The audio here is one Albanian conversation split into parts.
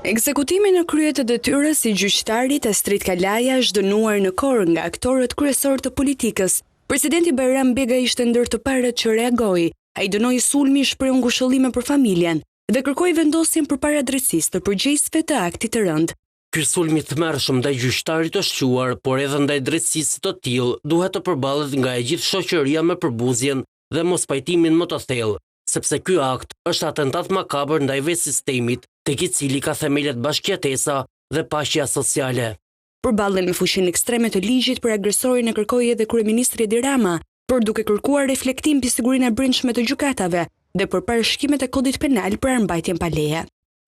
Ekzekutimi në krye të detyrës i gjyqtarit Astrit Kalaja është dënuar në kor nga aktorët kryesorë të politikës. Presidenti Bajram Begaj ishte ndër të parët që reagoi. Ai dënoi sulmin, shprehu ngushëllime për familjen dhe kërkoi vendosjen përpara drejtësisë të përgjegjësve të aktit të rëndë. Ky sulm i tmerrshëm ndaj gjyqtarit të shquar, por edhe ndaj drejtësisë si të tillë, duhet të përballet nga e gjithë shoqëria me përbuzjen dhe mospajtimin më të thellë. sepse ky akt është atentat makabër ndaj vetë sistemit, tek i cili ka themelet bashkëjetesa dhe paqja sociale. Përballjen me fuqinë ekstreme të ligjit për agresorin e kërkoi edhe kryeministri Edi Rama, por duke kërkuar reflektim mbi sigurinë e brendshme të gjykatave dhe për parashikimet e Kodit Penal për armëmbajtjen pa leje.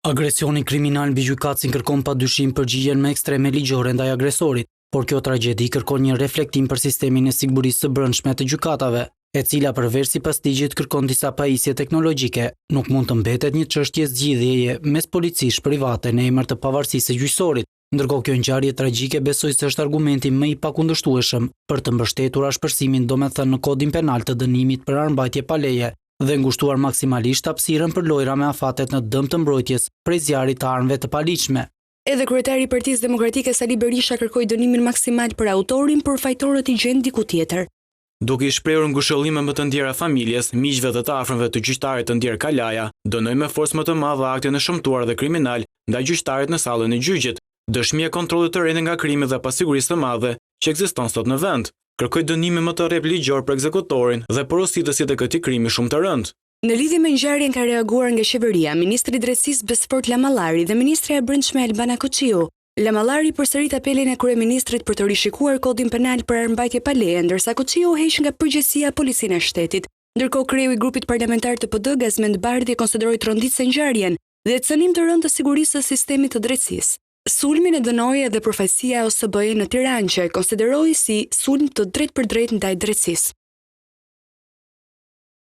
Agresioni kriminal mbi gjykatësin kërkon padyshim përgjigjen më ekstreme ligjore ndaj agresorit. Por kjo tragjedi kërkon një reflektim për sistemin e sigurisë së brendshme të gjykatave, e cila përveç sipas ligjit kërkon disa pajisje teknologjike, nuk mund të mbetet një çështje zgjidhjeje mes policish private në emër të pavarësisë së gjyqësorit. Ndërkohë kjo ngjarje tragjike besoj se është argumenti më i pakundërshtueshëm për të mbështetur ashpërsimin domethënë në Kodin Penal të dënimit për armëmbajtje pa leje dhe ngushtuar maksimalisht hapësirën për lojra me afatet në dëm të mbrojtjes prej zjarrit të armëve të paligjshme. Edhe kryetari i Partisë Demokratike Sali Berisha kërkoi dënimin maksimal për autorin, por fajtorët i gjen diku tjetër. Duke i shprehur ngushëllime më të ndjera familjes, miqve dhe të afërmve të gjyqtarit të ndjerë Kalaja, dënoj me forcë më të madhe aktin e shëmtuar dhe kriminal ndaj gjyqtarit në sallën e gjyqit, dëshmi e kontrollit të rendit nga krimi dhe pasigurisë së madhe që ekziston sot në vend. Kërkoj dënimin më të rreptë ligjor për ekzekutorin dhe porositësit e këtij krimi shumë të rëndë. Në lidhje me ngjarjen ka reaguar nga qeveria, ministri i Drejtësisë Besfort Lamallari dhe ministrja e Brendshme Albana Koçiu. Lamallari përsërit apelin e kryeministrit për të rishikuar Kodin Penal për armëmbajtje pa leje, ndërsa Koçiu heq nga përgjegjësia Policinë e Shtetit. Ndërkohë kreu i grupit parlamentar të PD, Gazmend Bardhi e konsideroi tronditëse ngjarjen dhe cënim të rëndë të sigurisë së sistemit të drejtësisë. Sulmin e dënoi edhe përfaqësia e OSBE në Tiranë që e konsideroi si sulm të drejtpërdrejtë ndaj drejtësisë.